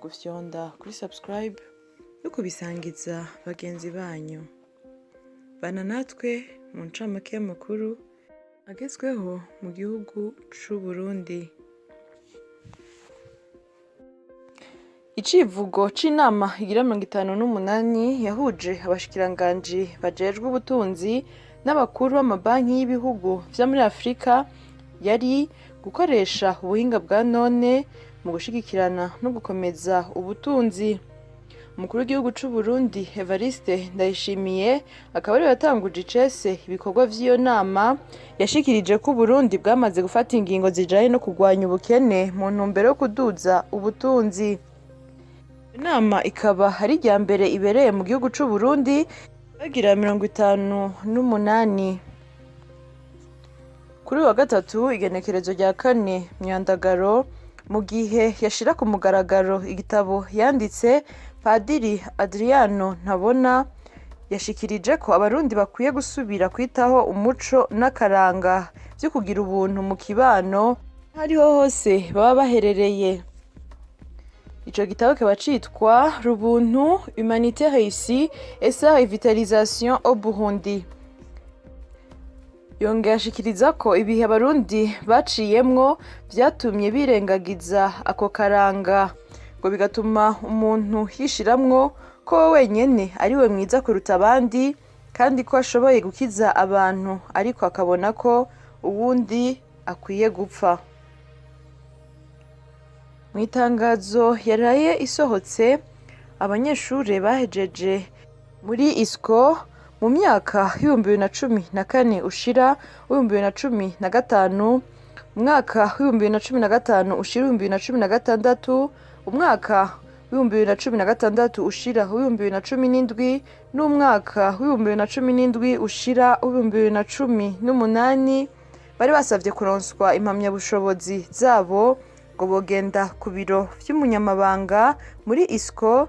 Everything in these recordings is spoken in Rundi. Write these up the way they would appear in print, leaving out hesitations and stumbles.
Gufyonda kuri subscribe no kubisangiza bagenzi banyu. Bana natwe mu ncamake y'amakuru agezweho mu gihugu c'u Burundi. Icivugo c'inama igira 58 yahuje abashikiranganji bajejwe ubutunzi n'abakuru b'amabanki y'ibihugu vyo muri Afrika yari gukoresha ubuhinga bwa none mu gushigikirana no gukomeza ubutunzi. Umukuru w'igihugu c'u Burundi Evariste Ndayishimiye akaba ariwe yatanguje icese ibikorwa vy'iyo nama, yashikirije ko Uburundi bwamaze gufata ingingo zijanye no kurwanya ubukene mu ntumbero yo kuduza ubutunzi. Iyo nama ikaba ari irya mbere ibereye mu gihugu c'u Burundi bagira 58. Kuri uyu wa gatatu igenekerezo rya kane Myandagaro, mu gihe yashira ku mugaragaro igitabo yanditse, Padiri Adriano Ntabona yashikirije ko Abarundi bakwiye gusubira kwitaho umuco n'akaranga vyo kugira ubuntu mu kibano aho ariho hose baba baherereye. Ico gitabo kikaba citwa Rubuntu, Humanité réussie et sa revitalisation au Burundi. Yongeye ashikiriza ko ibihe Abarundi baciyemwo vyatumye birengagiza ako karanga, ngo bigatuma umuntu yishiramwo ko we wenyene ariwe mwiza kuruta abandi kandi ko ashoboye gukiza abantu ariko akabona ko uwundi akwiye gupfa. Mw'itangazo yaraye isohotse, abanyeshure bahejeje muri ISCO mu myaka y'2014 ushira w'2015, umwaka w'2015 ushira w'2016, umwaka w'2016 ushira w'2017 n'umwaka w'2017 ushira w'2018 bari basavye kuronswa impamyabushobozi zabo ngo bogenda ku biro vy'umunyamabanga muri ISCO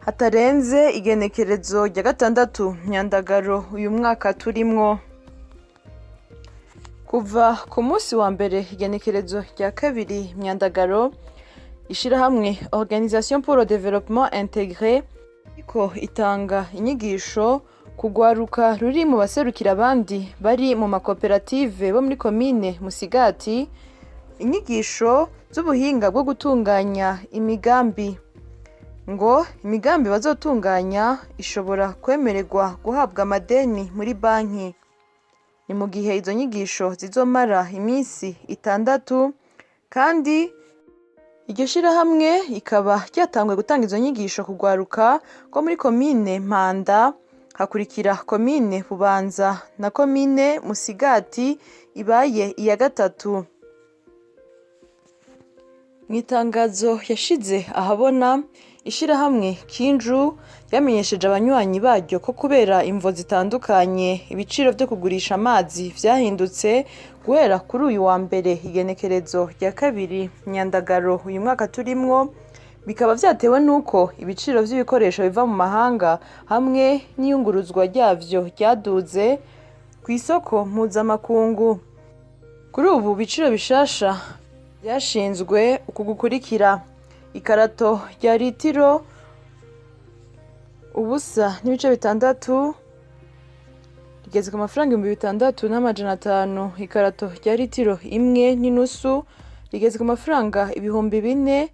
hatarenze igenekerezo rya gatandatu Myandagaro uyu mwaka turimwo. Kuva ku munsi wa mbere igenekerezo rya kabiri Myandagaro, ishirahamwe Organisation pour le Développement Intégré iriko itanga inyigisho ku rwaruka ruri mu baserukira abandi bari mu makoperative bo muri komine Musigati, inyigisho z'ubuhinga bwo gutunganya imigambi. Ngo imigambi bazotunganya ishobora kwemererwa guhabwa amadeni muri banki. Ni mu gihe izo nyigisho zizomara iminsi itandatu, kandi iryo shirahamwe rikaba ryatanguye gutanga izo nyigisho ku rwaruka rwo muri komine Mpanda, hakurikira komine Bubanza na komine Musigati ibaye iya gatatu. Mw'itangazo yashize ahabona, ishirahamwe Kinju ryamenyesheje abanywanyi baryo ko kubera imvo zitandukanye ibiciro vyo kugurisha amazi vyahindutse guhera kuri uyu wa mbere igenekerezo rya kabiri Myandagaro uyu mwaka turimwo, bikaba vyatewe n'uko ibiciro vy'ibikoresho biva mu mahanga hamwe n'iyunguruzwa ryavyo ryaduze kw'isoko mpuzamakungu. Kuri ubu ibiciro bishasha vyashinzwe uku gukurikira: ikarato rya litiro 0.6 rigeze ku mafaranga 6500, ikarato rya litiro 1.5 rigeze ku mafaranga 4000,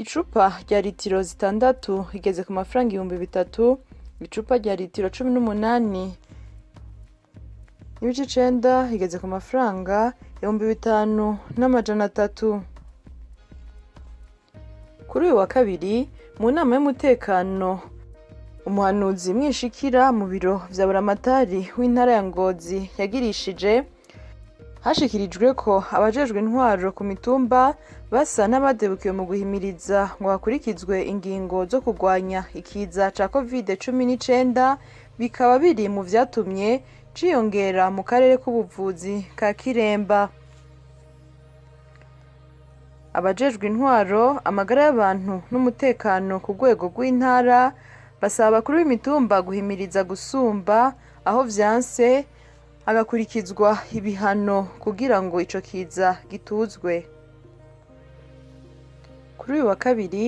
icupa rya litiro 6 rigeze ku mafaranga 3000, icupa rya litiro 18.9 rigeze ku mafaranga 5300. Kuri uyu wa kabiri, mu nama y'umutekano, umuhanuzi mwishikira mu biro vya buramatari w'intara ya Ngozi yagirishije, hashikirijwe ko abajejwe intwaro ku mitumba basa n'abadebukiwe mu guhimiriza ngo hakurikizwe ingingo zo kurwanya ikiza ca Covid-19, bikaba biri mu vyatumye ciyongera mu karere k'ubuvuzi ka Kiremba. Abajejwe intwaro, amagara y'abantu n'umutekano ku rwego rw'intara basaba abakuru b'imitumba guhimiriza gusumba, aho vyanse hagakurikizwa ibihano kugira ngo ico kiza gituzwe. Kuri uyu wa kabiri,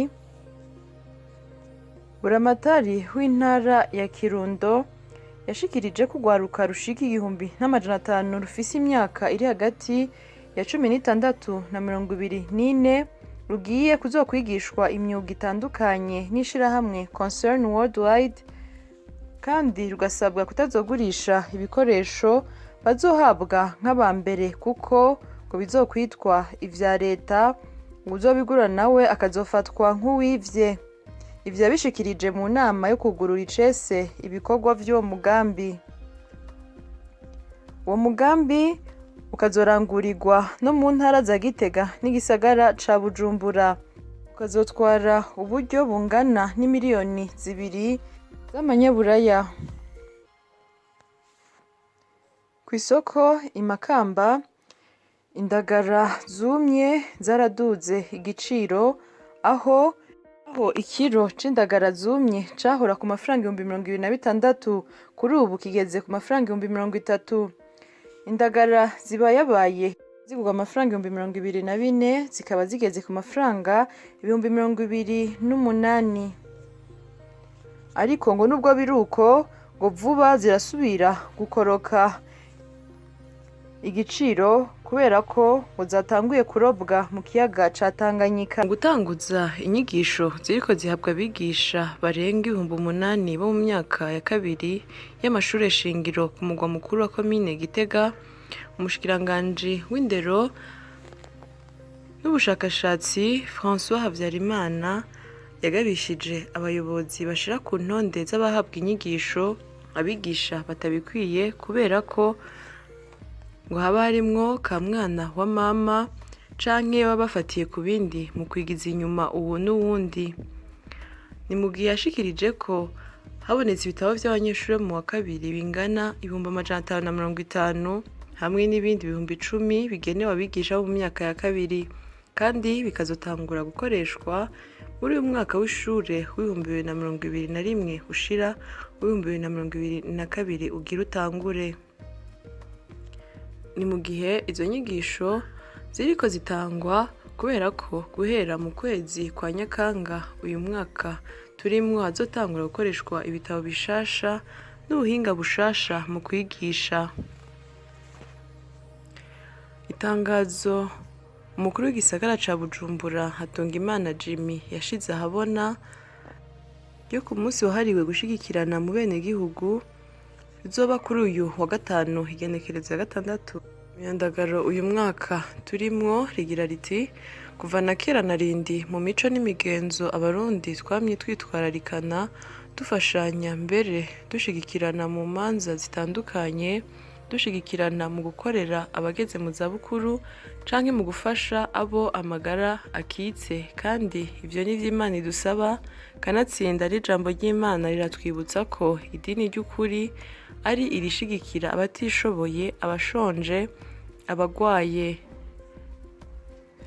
Buramatari w'intara ya Kirundo yashikirije ko urwaruka rushika 1500 rufise imyaka iri hagati ya 16 na 24 rugiye kuzokwigishwa imyuga itandukanye n'ishirahamwe Concern Worldwide, kandi rugasabwa kutazogurisha ibikoresho bazohabwa nk'aba mbere kuko ngo bizokwitwa ivya leta, uwuzobigura nawe akazofatwa nk'uwivye. Ivyo yabishikirije mu nama yo kugurura icese ibikorwa vy'uwo mugambi. Uwo mugambi ukazorangurirwa no mu ntara za Gitega n'igisagara ca Bujumbura, ukazotwara uburyo bungana n'imiliyoni 2 z'amanyaburaya. Kw'isoko i Makamba, indagara zumye zaraduze igiciro, aho ikiro c'indagara zumye cahora ku mafaranga 26,000 kuri ubu kigeze ku mafaranga 30,000. Indagara zibayabaye zigurwa amafaranga 24,000 zikaba zigeze ku mafaranga 28,000. Ariko ngo nubwo biri uko, ngo vuba zirasubira gukoroka igiciro kubera ko ngo zatanguye kurobwa mu kiyaga ca Tanganyika. Mu gutanguza inyigisho ziriko zihabwa abigisha barenga 8000 bo mu myaka ya kabiri y'amashure shingiro ku mugwa mukuru wa komine Gitega, umushikiranganji w'indero n'ubushakashatsi François Habyarimana yagabishije abayobozi bashira ku ntonde z'abahabwa inyigisho abigisha batabikwiye, kubera ko ngo haba harimwo ka mwana wa mama canke baba bafatiye ku bindi mu kwigiza inyuma uwu n'uwundi. Ni mu gihe yashikirije ko habonetse ibitabo vy'abanyeshure mu wa kabiri bingana 550,000 hamwe n'ibindi 10,000 bigenewe abigisha bo mu myaka ya kabiri, kandi bikazotangura gukoreshwa muri uyu mwaka w'ishure w'2021 ushira w'2022 ugira utangure. Ni mu gihe izo nyigisho ziriko zitangwa kubera ko guhera mu kwezi kwa Nyakanga uyu mwaka turimwo hazotangura gukoreshwa ibitabo bishasha n'ubuhinga bushasha mu kwigisha. Itangazo umukuru w'igisagara ca Bujumbura Hatungimana Jimmy yashize ahabona ryo ku munsi wahariwe gushigikirana mu benegihugu rizoba kuri uyu wa gatanu igenekerezo ya 6 Myandagaro uyu mwaka turimwo rigira riti: kuva na kera na rindi mu mico n'imigenzo abarundi twamye twitwararikana, dufashanya, mbere dushigikirana mu manza zitandukanye, dushigikirana mu gukorera abageze mu zabukuru canke mu gufasha abo amagara akitse, kandi ivyo ni ivy'Imana idusaba. Kanatsinda n'ijambo ry'Imana riratwibutsa ko idini ry'ukuri ari irishigikira abatishoboye, abashonje, abagwaye.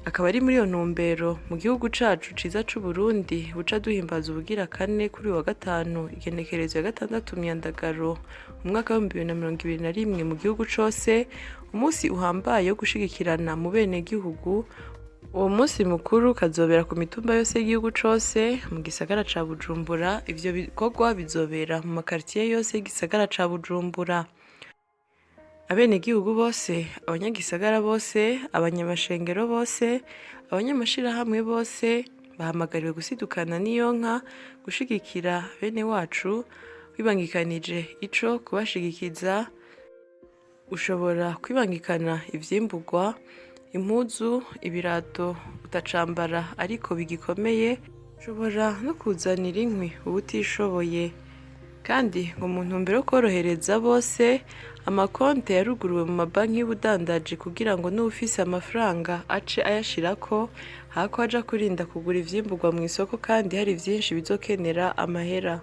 Akaba ari muri iyo ntumbero mu gihugu cacu ciza c'Uburundi buca duhimbaza ubugira kane kuri uyu wa gatanu igenekerezo ya 6 Myandagaro umwaka w'2021 mu gihugu cose umunsi uhambaye wo gushigikirana mu benegihugu. Uwo munsi mukuru kazobera ku mitumba yose y'igihugu cose. Mu gisagara ca Bujumbura ivyo bikorwa bizobera mu makaritiye yose y'igisagara ca Bujumbura. Abenegihugu bose, abanyagisagara bose, abanyamashengero bose, abanyamashirahamwe bose bahamagariwe gusidukana n'iyonka gushigikira bene wacu wibangikanije ico kubashigikiza. Ushobora kwibangikana ivyimburwa, impuzu, ibirato utacambara ariko bigikomeye, ushobora no kuzanira inkwi uwutishoboye. Kandi ngo mu ntumbero yo korohereza bose, amakonte yaruguruwe mu mabanki y'ubudandaji kugira ngo n'uwufise amafaranga ace ayashirako hako aja kurinda kugura ivyimburwa mw'isoko, kandi hari vyinshi bizokenera amahera.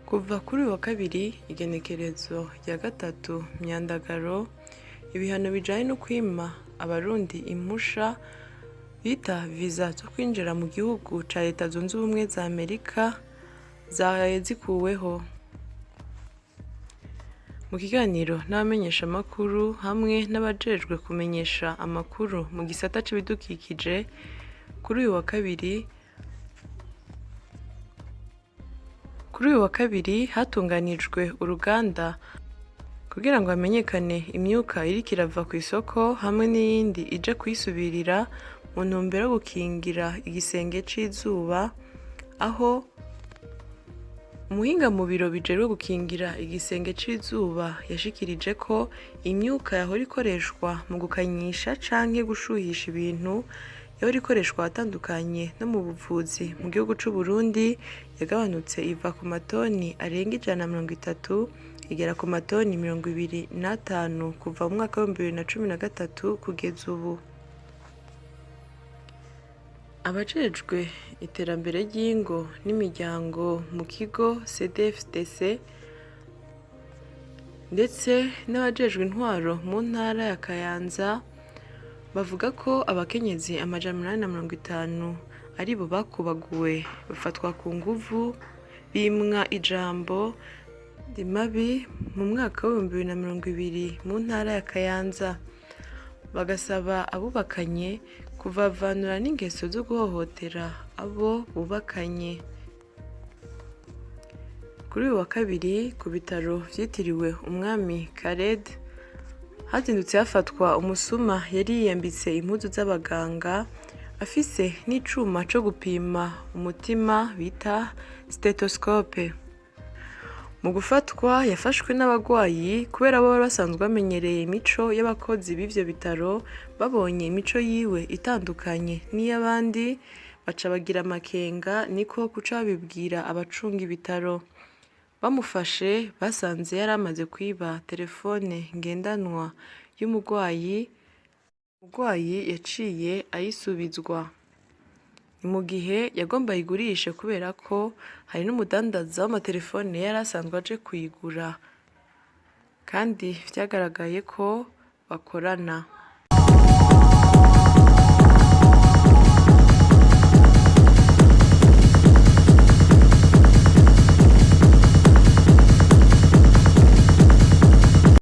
Kuva kuri uyu wa kabiri igenekerezo rya 3 Myandagaro, ibihano bijanye no kwima abarundi impusha bita viza zo kwinjira mu gihugu ca Leta Zunze Ubumwe za Amerika zahaye zikuweho. Mu kiganiro n'abamenyeshamakuru hamwe n'abajejwe kumenyesha amakuru mu gisata c'ibidukikije kuri uyu wa kabiri, Kuri uyu wa kabiri hatunganijwe uruganda kugira ngo hamenyekane imyuka iriko irava kw'isoko hamwe n'iyindi ija kuyisubirira mu ntumbero yo gukingira igisenge c'izuba, aho umuhinga mu biro bijejwe gukingira igisenge c'izuba yashikirije ko imyuka yahora ikoreshwa mu gukanyisha canke gushuhisha ibintu yahora ikoreshwa ahatandukanye no mu buvuzi mu gihugu c'Uburundi yagabanutse iva ku matoni arenga 130 igera ku matoni 25 kuva mu mwaka w'2013 kugeza ubu. Abajejwe iterambere ry'ingo n'imiryango mu kigo CDFDC ndetse n'abajejwe intwaro mu ntara ya Kayanza bavuga ko abakenyezi 850 aribo bakubaguwe, bafatwa ku nguvu, bimwa ijambo mabi mu mwaka w'2020 mu ntara ya Kayanza, bagasaba abubakanye kuvavanura n'ingeso zo guhohotera abo bubakanye. Kuri uyu wa kabiri ku bitaro vyitiriwe umwami Khaled hazindutse hafatwa umusuma yari yiyambitse impuzu z'abaganga afise n'icuma co gupima umutima bita stethoscope. Mu gufatwa yafashwe n'abagwayi kubera bo bari basanzwe bamenyereye imico y'abakozi b'ivyo bitaro, babonye imico yiwe itandukanye n'iy'abandi baca bagira amakenga, niko kuca babibwira abacunga ibitaro. Bamufashe basanze yari amaze kwiba terefone ngendanwa y'umugwayi, umugwayi yaciye ayisubizwa. Ni mu gihe yagomba ayigurishe kubera ko hari n'umudandaza w'amaterefone yari asanzwe aje kuyigura kandi vyagaragaye ko bakorana.